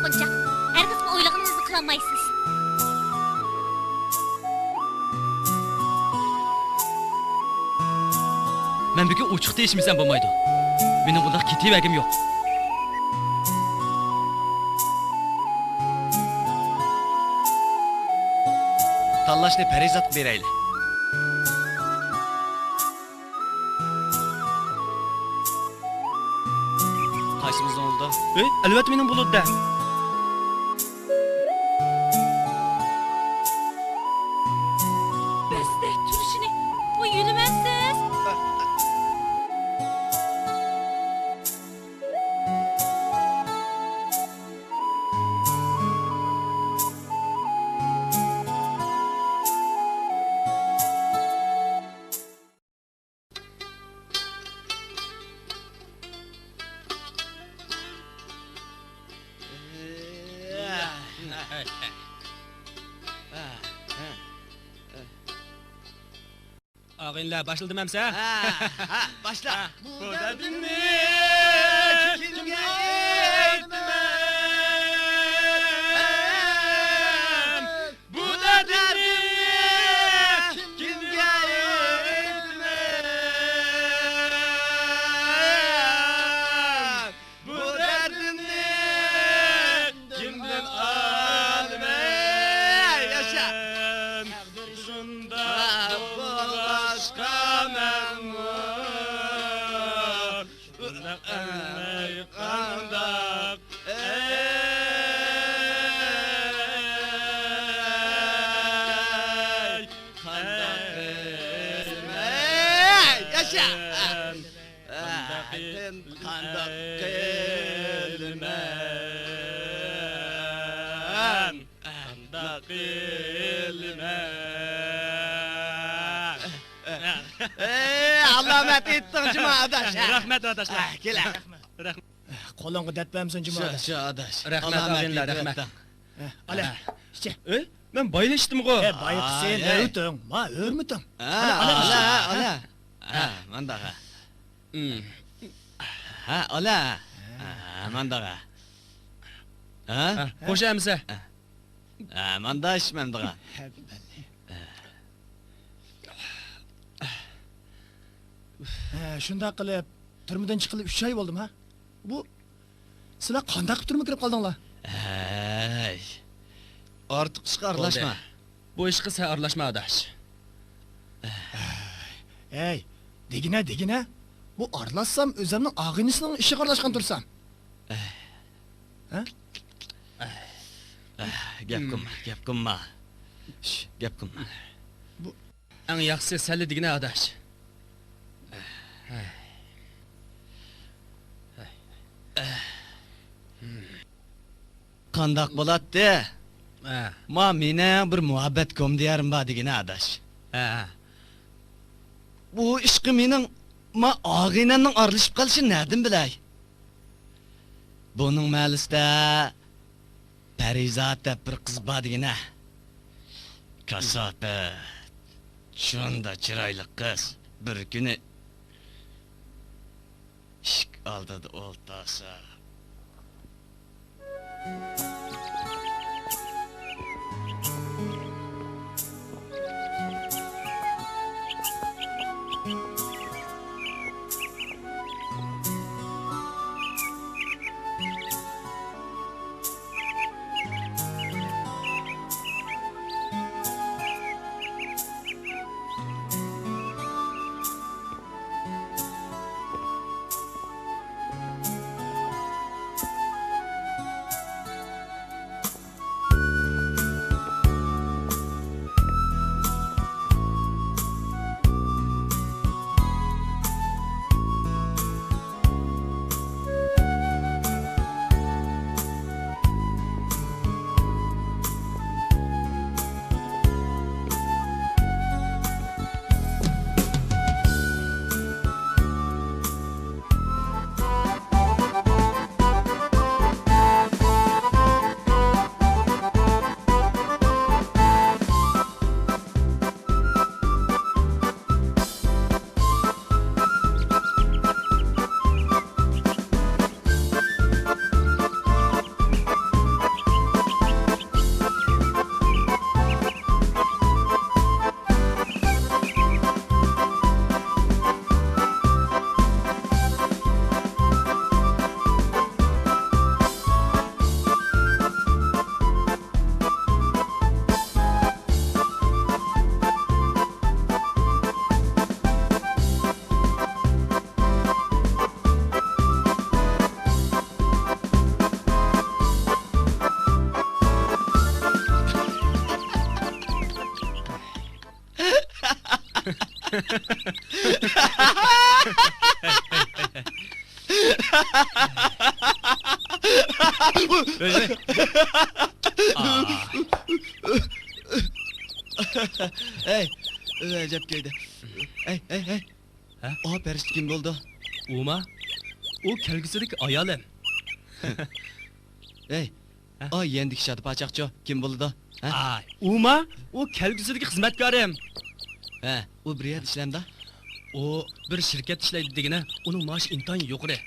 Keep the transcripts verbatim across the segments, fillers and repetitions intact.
قونچاق، ھەرگىزمۇ ئويلىغىنىڭىزنى قىلالمايسىز. مەن بۈگۈن ئوچۇق دېيىشمىسەم بولمايدۇ. مېنىڭ بۇنداق كېتىۋەرگۈم يوق. تاللاشنى پەرىزاتقا بېرەيلى. قايسىمىزنىڭ ئۇلىدا؟ ئەي، ئەلۋەتتە مېنىڭ بۇلۇتتا. بەستە تۇرۇشىنى، بۇ يۈلىمەنسىز. ئاغىنىلەر، باشلىدىم ئەمسە. ھە، ھە، باشلا. ھە. بۇ دەردىمنى كىمگە ئېيتىمەن؟ بۇ دەردىمنى كىمگە ئېيتىمەن؟ بۇ دەردىمنى كىمدىن ئالىمەن؟ ياشا! تەقدىر شۇنداق بولغاچقا مەنمۇ بۇنداق ئەلمەي قانداق ئەي، قانداق قىلىمەن؟ ياشا! قانداق قىل-، قانداق قىلىمەن؟ قانداق قىلىمەن؟ ئەي، ئالامەت ئېيتتىڭ جۇما ئاداش. رەھمەت ئاداش. ئە، كېلە. رەھمەت. قولۇڭغا دەرد بەرمىسۇن جۇما ئاداش. شۇ، شۇ ئاداش. رەھمەت ئاغىنىلەر، رەھمەت. ئە، ئالە، ئىچە. ئەي، مەن بايلىشتىمغۇ. ئە، بايقىسەن، ئاي، ئەي. ھۆرمىتىڭ، ما ھۆرمىتىڭ. ھە، ئالە، ئالە، ئىچە. ئالە. ھە، مانداق ھە. ھە، ئالە. ھە، مانداق ھە. ھە؟ ھە، خوش ئەمىسە. ھە، مانداق ئىش مەندىغا. ھە، شۇنداق قىلىپ، تۈرمىدىن چىققىلى ئۈچ ئاي بولدىمۇ، ھە؟ بۇ سىلەر قانداق قىلىپ تۈرمىگە كىرىپ قالدىڭلار؟ ھەي، ئارتۇق ئىشقا ئارىلاشما. بولدى. بۇ ئىشقا سەن ئارىلاشما، ئاداش. ھەي، دېگىنە، دېگىنە. بۇ ئارىلاشسام، ئۆزۈمنىڭ ئاغىنىسىنىڭ ئىشىغا ئارىلاشقان تۇرسام. ھە؟ گەپ قىلما، گەپ قىلما. شش، گەپ قىلما. بۇ ئەڭ ياخشىسى سەنلا دېگىنە، ئاداش. قانداق بولاتتى؟ ھە. ما مېنىڭ بىر مۇھەببەت كومېدىيەم بار دېگىنە، ئاداش. ھە، ھە. بۇ ئىشقا مېنىڭ، ما ئاغىنەمنىڭ ئارىلىشىپ قېلىشىنى نەدىن بىلەي؟ بۇنىڭ مەھەللىسىدە پەرىزات دەپ بىر قىز بار دېگىنە. كاساپەت. شۇنداق چىرايلىق قىز. بىر كۈنى ئىشىك ئالدىدا ئولتۇرسا. ھەي، ھەي. ئا. ھەي، ئەجەب كۆيدى. ھەي، ھەي، ھەي. ھە؟ ئا، پەرىشتە كىم بولىدۇ؟ ئۇما؟ ئۇ كەلگۈسىدىكى ئايالىم. ھەي، ھە؟ ئا، يەندىكى شادا پاچاقچۇ كىم بولىدۇ؟ ھە؟ ئاي، ئۇما؟ ئۇ كەلگۈسىدىكى خىزمەتكارىم. ھە، ئۇ بىر يەردە ئىشلەمدا؟ ئۇ بىر شىركەتتە ئىشلەيدۇ دېگىنە، ئۇنىڭ مائاشى ئىنتايىن يۇقىرى.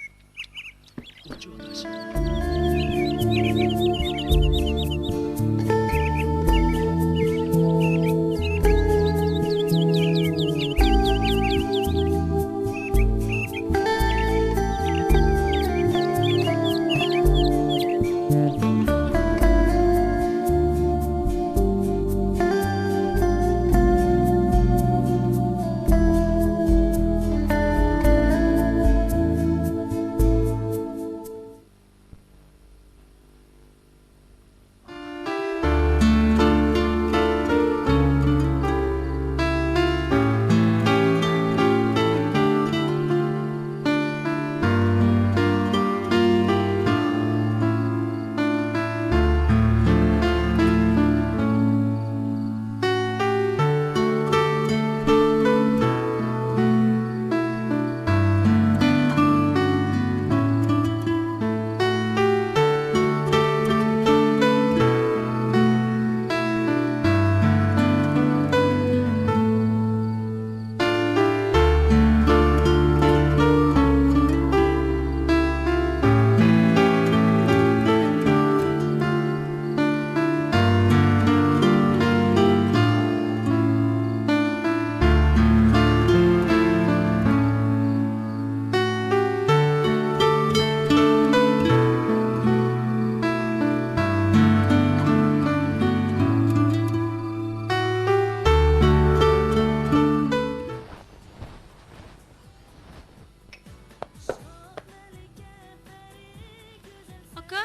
ئاكا،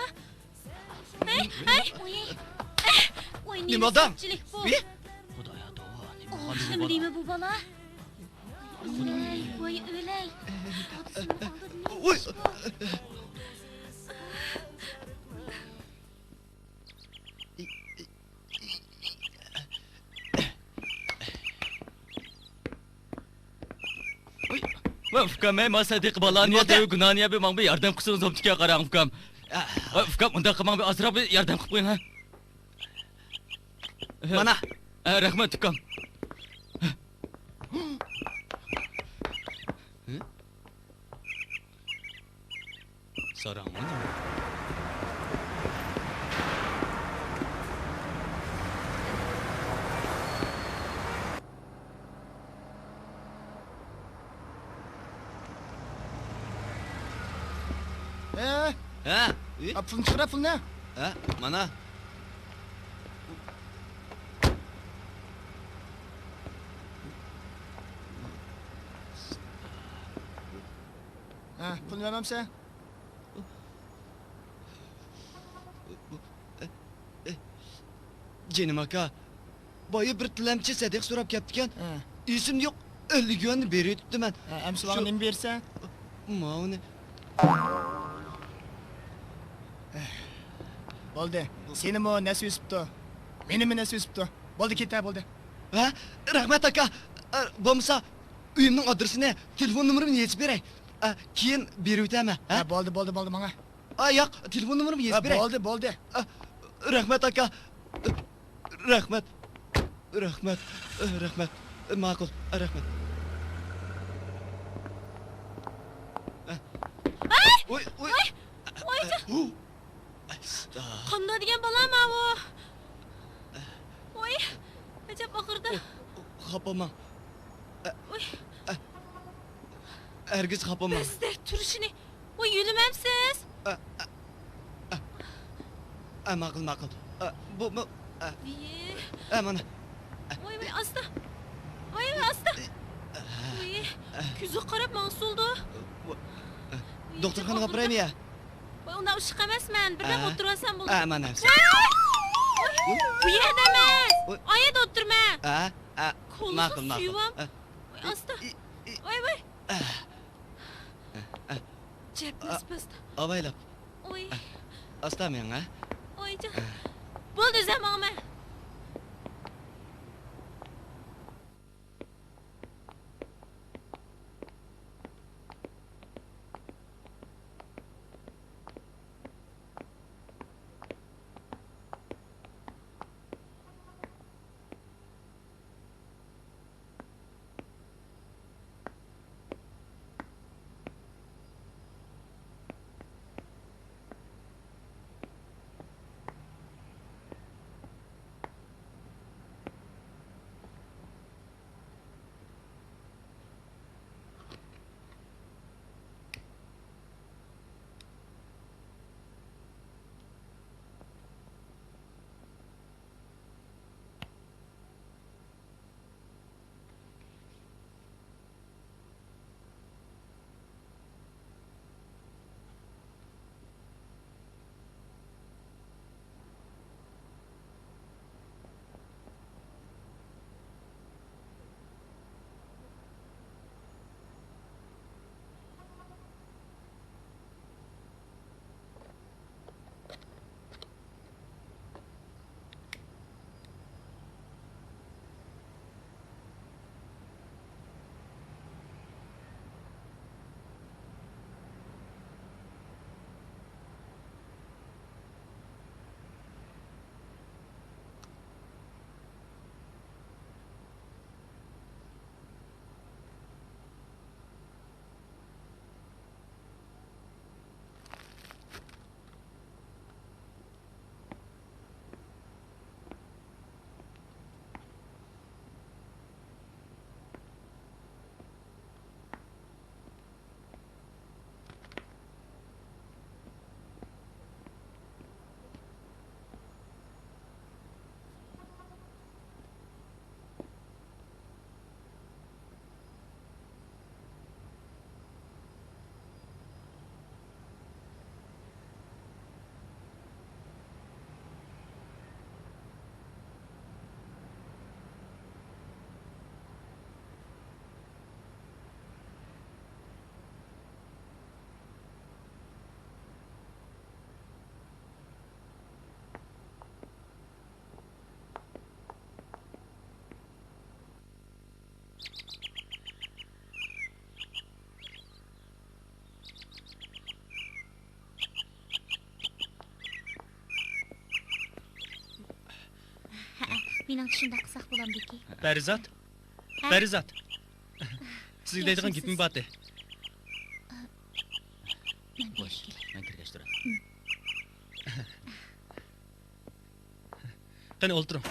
ھەي، ھەي! ۋاي، نېمە ئادەم؟ ئى! خۇدايا، توۋا، نېمە ئوي، بولغان بۇ بالا؟ نېمە بۇ بالا؟ ۋاي، ۋاي، ئۆلەي! ئۇي! ۋاي ئۇكام، ھەي، ما سەدىقە بالانى يا دەۋ گۇنانى يا بىر ماڭا بىر ياردەم قىلسىڭىز بوپتىكەن، قاراڭ ئۇكام. ۋاي ئۇكام، ئۇنداق قىلماڭ، بىر ئازراق بىر ياردەم قىلىپ قويۇڭ ھە. مانا. ھە، رەھمەت ئۇكام. ساراڭ. ھە؟ ھە؟ ئا، پۇلنى چىقىرە، پۇلنى. ھە، مانا. ھە، پۇلنى بەرمەمسەن؟ جېنىم ئاكا، بايا بىر تىلەمچى سەدىقە سوراپ كەپتىكەن. ھە. ئېسىمدە يوق، ئەللىك يۈەننى بېرىۋېتىپتىمەن. ھە، ئەمسە ماڭا نېمە بېرىسەن؟ ماۋۇنى. بولدى، سېنىمۇ نەسىۋە ئۆسۈپتۇ، مېنىمۇ نەسىۋە ئۆسۈپتۇ. بولدى، كېتە، بولدى. ھە، رەھمەت ئاكا. ئە، بولمىسا ئۆيۈمنىڭ ئادرېسىنى، تېلېفون نومۇرۇمنى يېزىپ بېرەي. ئە، كېيىن بېرىۋېتەرمەن، ھە؟ ھە، بولدى، بولدى، بولدى، ماڭا. ئا، ياق، تېلېفون نومۇرۇمنى يېزىپ بېرەي. ھە، بولدى، بولدى. ئە، رەھمەت ئاكا. رەھمەت. رەھمەت. رەھمەت. ماقۇل. رەھمەت. ھەي! ۋوي، ۋوي. ۋوي! ۋوي! ھۇ! ئەستا. قانداق دېگەن بالا ماۋۇ؟ ۋوي! ئەجەب ئاغرىدى. خاپا بولماڭ. ۋوي! ھەرگىز خاپا بولماڭ. بەس دە تۇرۇشىنى. ۋوي، يۆلىمەمسىز؟ ئە، ئە، ئە. ئە، ماقۇل، ماقۇل. ئە، بۇ، بۇ، ئە. ئە، مانا. ۋاي، ۋاي، ئاستا. ۋاي، ۋاي، ئاستا. ۋاي، كۆزىگە قاراپ ماڭسۇلدۇ. دوختۇرخانىغا ئاپىرايمۇ يا؟ ۋاي، ئۇنداق ئۇششۇق ئەمەسمەن. بىردەم ئولتۇرۇۋالسام بولىدۇ. ئە، مانا. بۇ يەردە ئەمەس. ئايەردە ئولتۇرىمەن. ئە، ئە. ماقۇل، ماقۇل. ۋاي، ئاستا. ۋاي، ۋاي. چەكلىسە باستا. ئاۋايلاپ. ئوي. ئاستا مېڭە. ئويجان. بولدى، ئۆزۈم ماڭىمەن. ھەئە، مېنىڭچە شۇنداق قىلساق بولامدىكى. پەرىزات، ھە؟ پەرىزات. سىزگە دەيدىغان گېپىم بارتى. مەن بېرىپ كېلەي. مەن كىرگەچ تۇرۇڭ. قېنى، ئولتۇرۇڭ.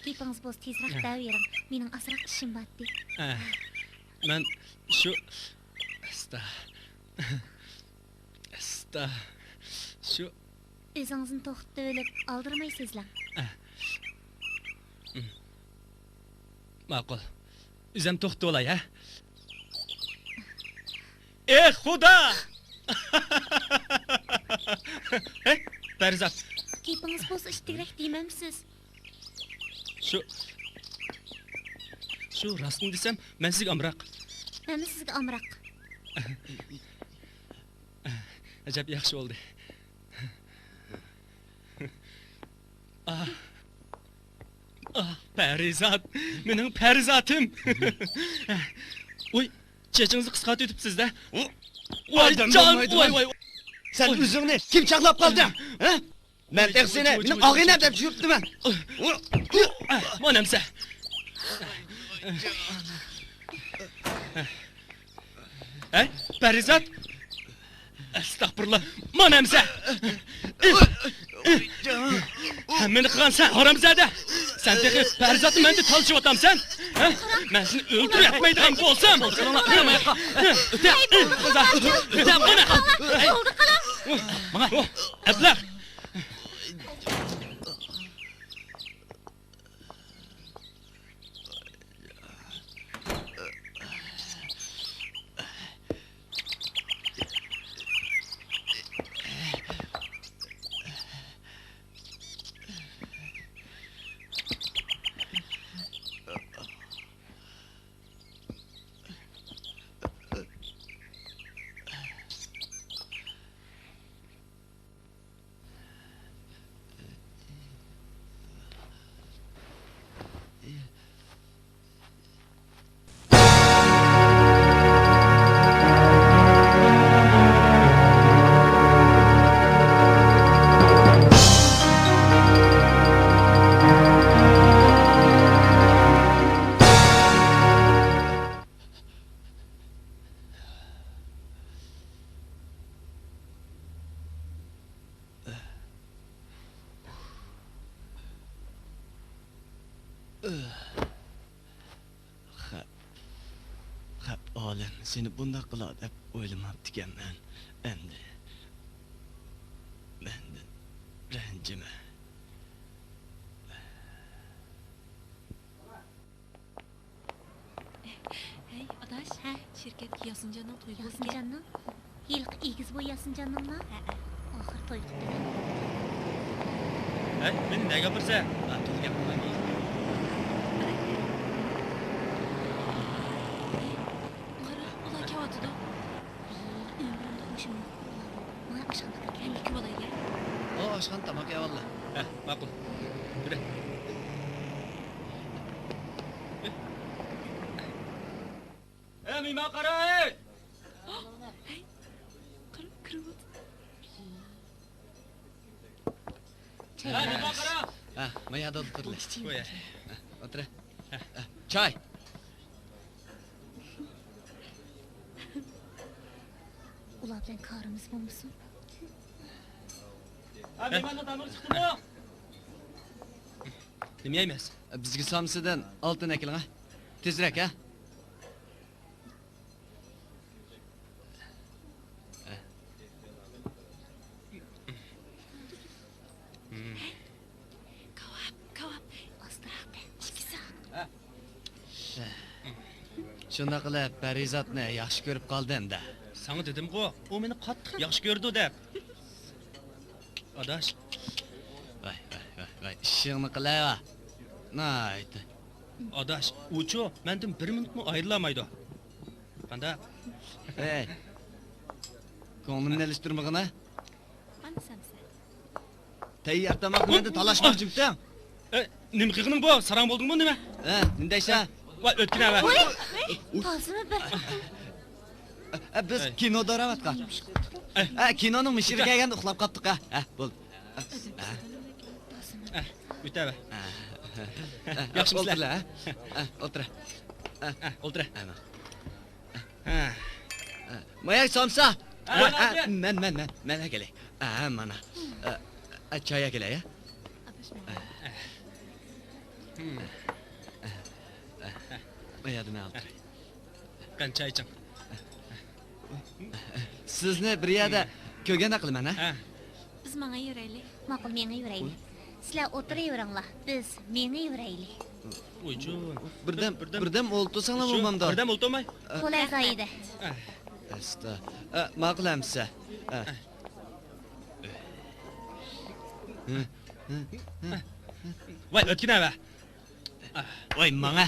گېپىڭىز بولسا تېزرەك دەۋېرىڭ. مېنىڭ ئازراق ئىشىم بارتى. ئە، مەن شۇ، ئاستا، ئاستا، شۇ. ئۆزىڭىزنى توختىتىۋېلىپ ئالدىرىماي سۆزلەڭ. ئە. ماقۇل. ئۆزۈم توختىۋالاي، ھە؟ ئېھ، خۇدا! ھەي، پەرىزات! گېپىڭىز بولسا ئىتتىكرەك دېمەمسىز؟ شۇ، شۇ راستىنى دېسەم، مەن سىزگە ئامراق. مەنمۇ سىزگە ئامراق. ئەجەب ياخشى بولدى. ئاھ. ئاھ، پەرىزات، مېنىڭ پەرىزاتىم. ۋوي، چېچىڭىزنى قىسقارتىۋېتىپسىز-دە. ۋاي ئادەم جان، بولمايدىغان. ۋاي، ۋاي، ۋاي. سەن ئۆزۈڭنى كىم چاقلاپ قالدى؟ ھە؟ مەن تېخى سېنى مېنىڭ ئاغىنەم دەپ يۈرۈپتىمەن. مانا ئەمسە. ھەي، پەرىزات! ئەستەغپۇرۇللا، مانا ئەمسە! ھەممىنى قىلغان سەن، ھارامزادە! سەن تېخى پەرىزاتنى مەندىن تالىشىۋاتامسەن؟ ھە؟ مەن سېنى ئۆلتۈرۈپ يەتمەيدىغان بولسام! ئۆتە! ئۆتە! مانا! مانا! ئەبلەخ! سېنى بۇنداق قىلار دەپ ئويلىماپتىكەنمەن. ئەمدى مەندىن رەنجىمە. ھەي، ئاداش، ھە؟ شىركەتتىكى ياسىنجاننىڭ تويى بولسىدى. ياسىنجاننىڭ؟ ھېلىقى ئېگىز بوي ياسىنجاننىڭمۇ؟ ھەئە. ئاخىرى توي قىپتۇ. ھەي، مېنى نەگە ئاپىرىسەن؟ ھە، تولا گەپ قىلمايمەن. قارا، ئۇلار كېلىۋاتىدۇ. ئۆمرۈمدە ئوخشىمىغان. ماڭا ئاشخانا ئەكەل. ئەمدى كىم بولايلى؟ ئۇ ئاشخانا تاماق يەۋاللا. ھە، ماقۇل. يۈرە. ھە، مېھمان قارا، ھەي! ھەي، قارا، كىرىۋاتىدۇ. ھە، مېھمان قارا! ھە، مايادا ئولتۇرلى. قوي. ھە، ئولتۇرە. ھە، چاي. ئۇلار بىلەن كارىمىز بولمىسۇن. ھە، مېھماننىڭ تامىقى چىقتىمۇ؟ نېمە يەيمىز؟ بىزگە سامسىدىن ئالتىنى ئەكىلىڭ، ھە. تېزرەك، ھە. كاۋاپ، كاۋاپ. ئاستىراق بەر. ئىككىسى. شۇنداق قىلىپ، پەرىزاتنى ياخشى كۆرۈپ قالدىم-دە. ساڭا دېدىمغۇ، ئۇ مېنى قاتتىق ياخشى كۆرىدۇ دەپ. ئاداش. ۋاي، ۋاي، ۋاي، ۋاي، ئىشىڭنى قىلەيۋە. ناھايىتى. ئاداش، ئۇچۇ مەندىن بىر مىنۇتمۇ ئايرىلالمايدۇ. قانداق؟ ھەي، كۆڭلۈمنى ئېلىشتۇرمىغىنا. مانا سەمسە. تەييار تاماقنى مەندىن تالاشماقچىمىسەن؟ ئە، نېمە قىلغىنىڭ بۇ؟ ساراڭ بولدۇڭمۇ نېمە؟ ھە، نېمە دەيسەن؟ ۋاي، ئۆتكىنە ۋە. ۋاي، تازىمۇ بىر. ئە، بىز كىنو دەۋرەۋاتقان. ئە، كىنونىڭ مۇشۇ يېرىگە كەلگەندە ئۇخلاپ قاپتۇق، ھە. ھە، بولدى. ئە، ئۆتەۋە. ياخشىمۇسىلەر؟ ئولتۇرە، ھە؟ ئە، ئولتۇرە. ئە، ئولتۇرە. ئە، مانا. ھە. ئە، ماياك سامسا. ھە، ھە، ھە، مەن، مەن، مەن، مەن ئەكەلەي. ئە، مانا. ئە، ئە، چاي ئەكەلەي، ھە؟ ئە. مايادىن ئالتۇرە. قېنى، چاي ئىچىڭ. سىزنى بىر يەردە كۆرگەندەك قىلىمەن، ھە؟ ھە. بىز ماڭايۋېرەيلى. ماقۇل، مېڭىۋېرەيلى. سىلەر ئولتۇرۇۋېرىڭلار، بىز مېڭىۋېرەيلى. ۋايجان. بىردەم، بىردەم، بىردەم ئولتۇرساڭلار بولمامدۇ؟ بىردەم ئولتۇرماي. بولە زاھىدە. ئەستا. ئە، ماقۇل ئەمىسە. ئە. ۋاي، ئۆتكىنە ۋە. ۋاي، ماڭە.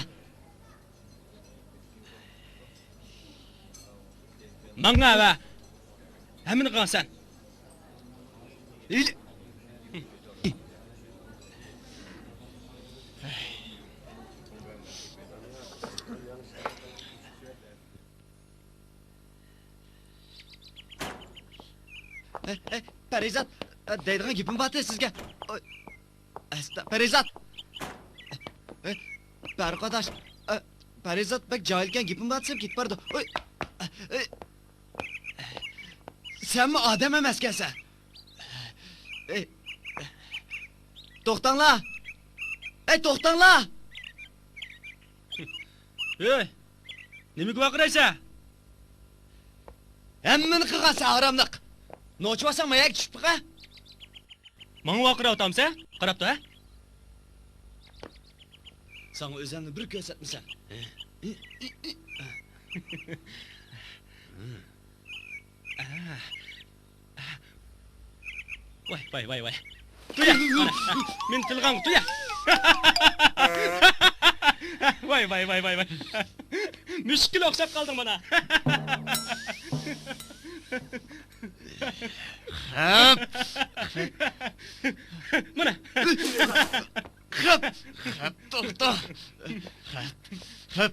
ماڭا ۋە ھەممىنى قىلغان سەن. ھەي، ھەي، پەرىزات، دەيدىغان گېپىم بارتى سىزگە. ئەستا، پەرىزات! ئە، پەرۇق ئاداش، ئە، پەرىزات بەك جاھىلكەن، گېپىم بار دېسەم كېتىپ بارىدۇ. ئۇي! ئە، ئە، سەنمۇ ئادەم ئەمەسكەنسەن. ئەي، توختاڭلار! ئەي، توختاڭلار! ھەي! نېمىگە ۋارقىرايسەن؟ ھەممىنى قىلغانسەن، ھاراملىق! نوچى بولساڭ ماياكى چۈشۈپ بېقە! ماڭا ۋارقىراۋاتامسەن؟ قاراپ تۇر، ھە؟ ساڭا ئۆزۈمنى بىر كۆرسەتمىسەم. ۋاي، ۋاي، ۋاي، ۋاي. تۇيا، مانا، مېنى تىلغاڭ، تۇيا. ۋاي، ۋاي، ۋاي، ۋاي، ۋاي. مۈشۈككىلا ئوخشاپ قالدىڭ مانا. خەپ. مانا. خەپ. خەپ، توختا. خەپ. خەپ.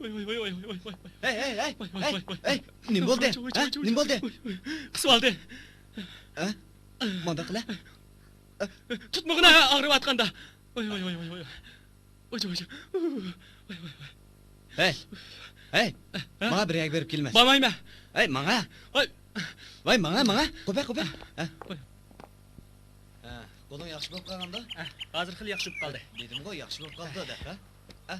ۋاي، ۋاي، ۋاي. ۋاي، ۋاي، ۋاي. ھەي، ھەي، ھەي، ۋاي، ۋاي، ھەي، ۋاي، ۋاي. ھەي، نېمە بولدى؟ ۋاي، ھە؟ ۋاي، نېمە بولدى؟ ۋاي، ۋاي. قىسىۋالدى. ھە؟ مۇنداق قىلە. تۇتمىغىنا ئاغرىۋاتقاندا. ۋاي، ۋاي، ۋاي، ۋاي، ۋاي. ۋاي، ۋاي، ۋاي. ۋاي، ۋاي، ۋاي. ھەي، ھەي، ھە؟ ماڭا بىر يەرگە بېرىپ كېلىمىز. بارمايمەن. ھەي، ماڭا. ۋاي. ۋاي، ماڭا، ماڭا. قوپە، قوپە. ھە. ۋاي. ھە، قولۇڭ ياخشى بولۇپ قالغاندۇ؟ ھە، ھازىر خېلى ياخشى بولۇپ قالدى. دېدىمغۇ، ياخشى بولۇپ قالدى دەپ، ھە؟ ھە؟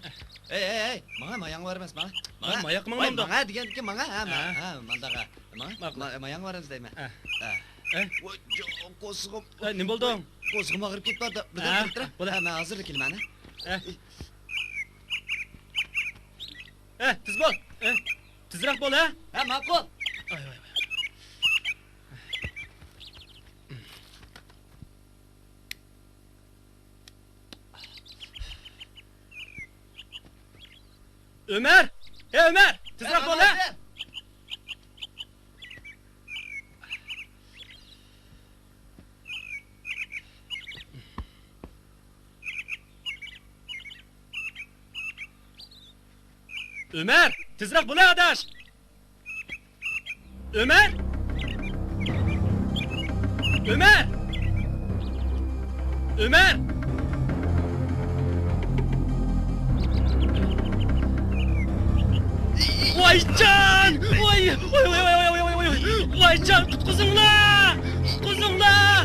ھەي، ھەي، ھەي، ماڭا، ماياڭغا بارىمىز، ماڭا. ماڭا. ھە، ماياققا ماڭىمەن. ۋاي، ماڭا دېگەندىكىن ماڭا، ھە، ماڭا، ھە. ھە، مانداغا. ماڭا، ماقۇل. ما-، ماياڭغا بارىمىز دەيمەن. ھە. ھە. ھە؟ ۋاي، جان، قورسىقىم. ھە، نېمە بولدۇڭ؟ قورسىقىم ئاغرىپ كېتىپ باراتتى. بىردەم ھە، تۇرۇپ تۇرە. بولە. ھە، مەن ھازىرلا كېلىمەن، ھە. ھە. ھە، تېز بول. ھە، تېزرەك بول، ھە. ھە، ماقۇل. ۋاي، ۋاي، ۋاي. ئۆمەر! ھەي، ئۆمەر! تېزرەك بول، ھە! ئۆمەر! تېزرەك بول، ھە، ئاداش! ئۆمەر! ئۆمەر! ئۆمەر! ۋايجان! ۋاي! ۋاي، ۋاي، ۋاي! ۋايجان، قۇتقۇزۇڭلار! قۇتقۇزۇڭلار!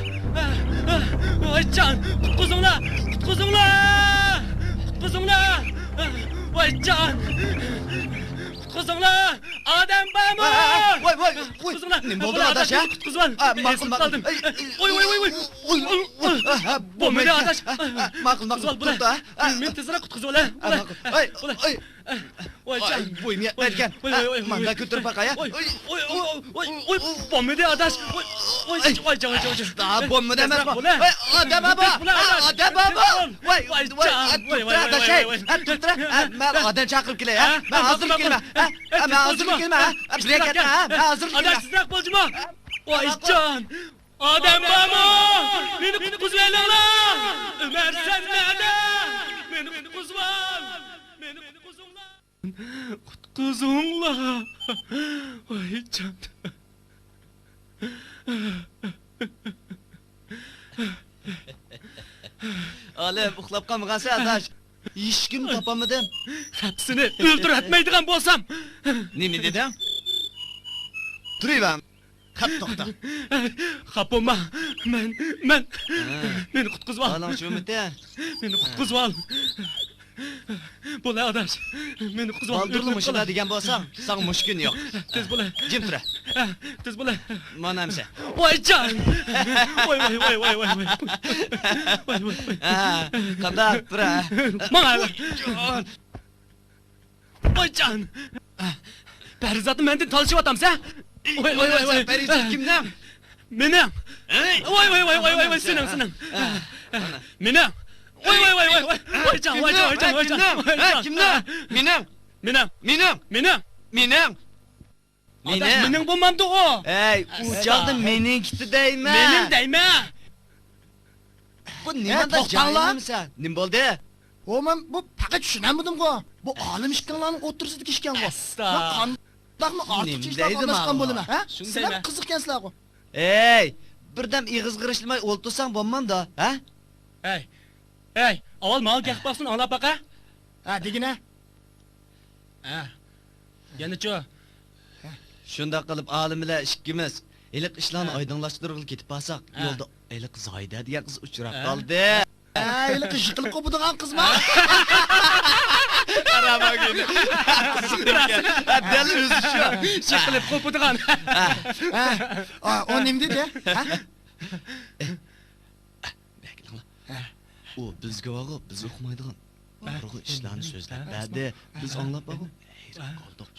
ۋايجان، قۇتقۇزۇڭلار! قۇتقۇزۇڭلار! قۇتقۇزۇڭلار! ۋايجان! قۇتقۇزۇڭلار! ئادەم بارمۇ؟ ۋاي، ۋاي، ۋاي، ۋاي. قۇتقۇزۇڭلار! نېمە بولدى، ئاداش، ھە؟ قۇتقۇزۇۋال! ئا، ماقۇل، ماقۇل. قالدىم. ئوي، ئوي، ئوي، ئوي. ئوي، ئوي، ئوي. ئا، ھە، بولمىدى، ئاداش. ئا، ماقۇل، ماقۇل. قۇتقۇزۇۋال، بولە. ئا، مېنى تېزرەك قۇتقۇزۇۋال، ھە. ئا، بولە. ماقۇل. ئوي، بولە. ئوي. ۋاي، ئاي، جان. بويۇم يەتمەيدىكەن. ۋاي، ۋاي، ۋاي، ۋاي. مانداق كۆتۈرۈپ باقاي، ھە. ۋاي، ۋاي، ۋاي، ۋاي، ۋاي، بولمىدى، ئاداش. ۋاي، ۋاي، ۋاي، جان، ۋاي، جان، ۋاي، جان. ئاستا، بولمىدى ئەمەسمۇ؟ ۋاي، ئادەم بار. ۋاي، ئادەم بار. ۋاي، ۋاي، ۋاي، تۇرۇپ تۇرە، ئاداش، ھەي. ھە، تۇرۇپ تۇرە. ھە، مەن ئادەم چاقىرىپ كېلەي، ھە. مەن ھازىر كېلىمەن. ھە، مەن ھازىر كېلىمەن، ھە. بىر يەرگە كەتمە، ھە. مەن ھازىر كېلىمەن. تېزرەك بول، جۇما. ۋايجان. ئادەم بارمۇ؟ مېنى قۇتقۇزۇۋېلىڭلار! ئۆمەر، سەن نەدە؟ مېنى قۇتقۇزۇۋال! مېنى قۇتقۇزۇڭلار! قۇتقۇزۇڭلار! ۋايجان! ئالىم، ئۇخلاپ قالمىغانسەن، ئاداش؟ ھېچكىمنى تاپالمىدىم. خەپىسىنى ئۆلتۈرۈۋەتمەيدىغان بولسام! نېمە دېدىڭ؟ تۇرۇۋەر. خەپ توختا. خاپا بولما. مەن، مەن. ھە. مېنى قۇتقۇزۇۋال. ھالىڭ چۈشۈرمىدى. مېنى قۇتقۇزۇۋال. بولە، ئاداش. مېنى قۇتقۇزۇۋال. بالدۇرلا مۇشۇنداق دېگەن بولساڭ، ساڭا مۇشۇ كۈن يوق. تېز بولە. جىم تۇرە. ھە، تېز بولە. مانا ئەمسە. ۋايجان! ۋاي، ۋاي، ۋاي. ۋاي، ۋاي، ۋاي. ھە، قانداق؟ تۇرە. ماڭا. ۋايجان! ۋايجان! پەرىزاتنى مەندىن تالىشىۋاتامسەن؟ ۋاي، ۋاي، ۋاي، ۋاي. پەرىزات كىمنىڭ؟ مېنىڭ. ھەي! ۋاي، ۋاي، ۋاي، سېنىڭ، سېنىڭ. ھە، مانا. مېنىڭ. ۋاي، ۋاي، ۋاي، ۋاي، ۋاي. ۋايجان، ۋايجان، ۋايجان، ۋايجان. ھە، كىمنىڭ؟ مېنىڭ. مېنىڭ. مېنىڭ. مېنىڭ. مېنىڭ. ئاداش، مېنىڭ بولمامدۇ ئۇ؟ ھەي، ئۇ چاغدا مېنىڭكى دەيمەن. مېنىڭ دەيمەن. بۇ نېمانداق جاھىلمىسەن؟ نېمە بولدى؟ ھو، مەن بۇ پەقەت چۈشىنەلمىدىمغۇ. بۇ ئالىم ئىككىڭلارنىڭ ئوتتۇرىسىدىكى ئىشكەنغۇ. ئەستا. مەن قانداقمۇ ئارتۇقچە ئىشلارغا ئارىلاشقان بولىمەن، ھە؟ سىلەر قىزىقكەنسىلەرغۇ. ھەي، بىردەم ئېغىزغا ئىشلىمەي ئولتۇرساڭ بولمامدۇ، ھە؟ ھەي، ھەي، ئاۋۋال ماڭا گەپ باقسۇن، ئاڭلاپ باقە. ھە، دېگىنە. ھە. يەنىچۇ؟ شۇنداق قىلىپ، ئالىم بىلەن ئىككىمىز ھېلىقى ئىشلارنى ھە. ئايدىڭلاشتۇرغىلى كېتىپ بارساق، ھە. يولدا ھېلىقى زاھىدە دېگەن قىز ئۇچراپ ھە. قالدى. ھە، ھېلىقى يىقىلىپ قوپىدىغان قىزما؟ قارا ماڭا. دەل ئۆزى شۇ. يىقىلىپ قوپىدىغان. ھە. ئۇ نېمە دېدى؟ ھە؟ ئۇ بىزگە بارغۇ، بىز ئۇقمايدىغان نۇرغۇن ئىشلارنى سۆزلەپ بەردى. بىز ئاڭلاپ بارغۇ، ھەيران قالدۇق.